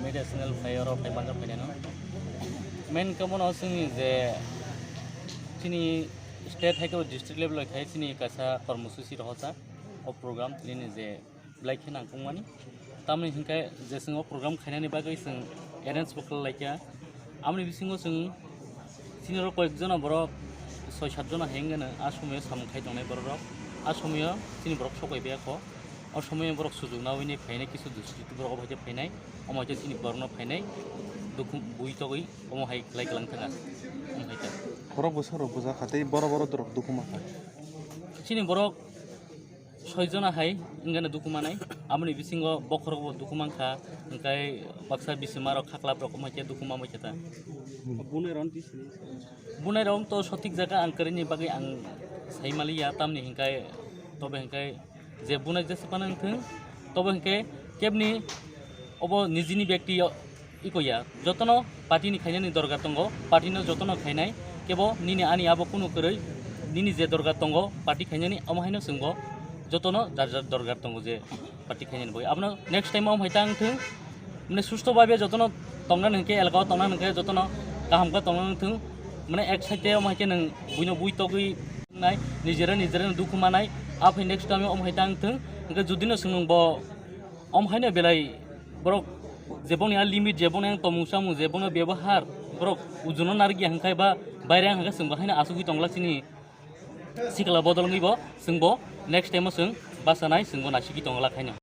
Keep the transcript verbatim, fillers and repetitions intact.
Media channel phai oro phai manjak phai nai no. Main khe bono chwngni je chini state hai khe district level khai chini kaisa kormosuchi rohorjak o program nini je belai khe nangkukmani. Tamoni hinkhe je chwng o program khainani bagwi chwng arrange bo khlai laikha. Amoni bisingo chwng chini rok koyek jona borok soi sat jona hai wngkhe a somoyo samung khai tongnai borok rok. A somoyo chini borok sok bai biyakho. O somoyo borok sujuk naui nai phainai kisu dusti borok obo hai khe phainai. Omo hai khe chini borokno phainai dukhu bui togwi omo hai khlai kwlang thangkha. Omo hai khe. Borok bwsarok bwjakha tei boro boro dorok dukhu mankha. Chini borok soi jona hai wngkhe dukhu manai, aboni bisingo bokhorokbo dukhu mankha, hwnkhe baksa bisimarok khaklap rok wngkhe dukhu manbai khe ta. Bunai rok to sothik jaga ang kwrwini bagwi ang sai maliya, tamni hwnkhe tobe hwnkhe je bunai jesa phano wngthwng, tobe hwnkhe kebni obo nijini byakti iko ya, jotono party ni khainani dorkar tongo, party no jotono khainai, kebo nini ani abo kunu kwrwi, nini je dorkar tongo party khainani, omo haino chwngbo jotono jar jar dorkar tongo je party khainani bagwi. Abono next time omo hai ta wngthwng, mane susto babe jotono tongna hwnkhe, elaka o tongna hwnkhe jotono kaham khe tongna wngthwng, mane ek side te omo hai khe nwng buino bui togwi nai, nijera nijera dukhu manai, aphai next time omo hai ta wngthwng, hwnkhe judino chwng nwng bo Om haino belai borok jeboni a limit, jeboni ang tomung samung, jeboni bebohar borok ujuno narikya hwnkhe ba baire ang hwnkhe chwngbo haino asugwi tonglak chini sikla bodol wngwi bo chwngbo next time o chwng bachanai chwngbo naisigwi tonglak haino.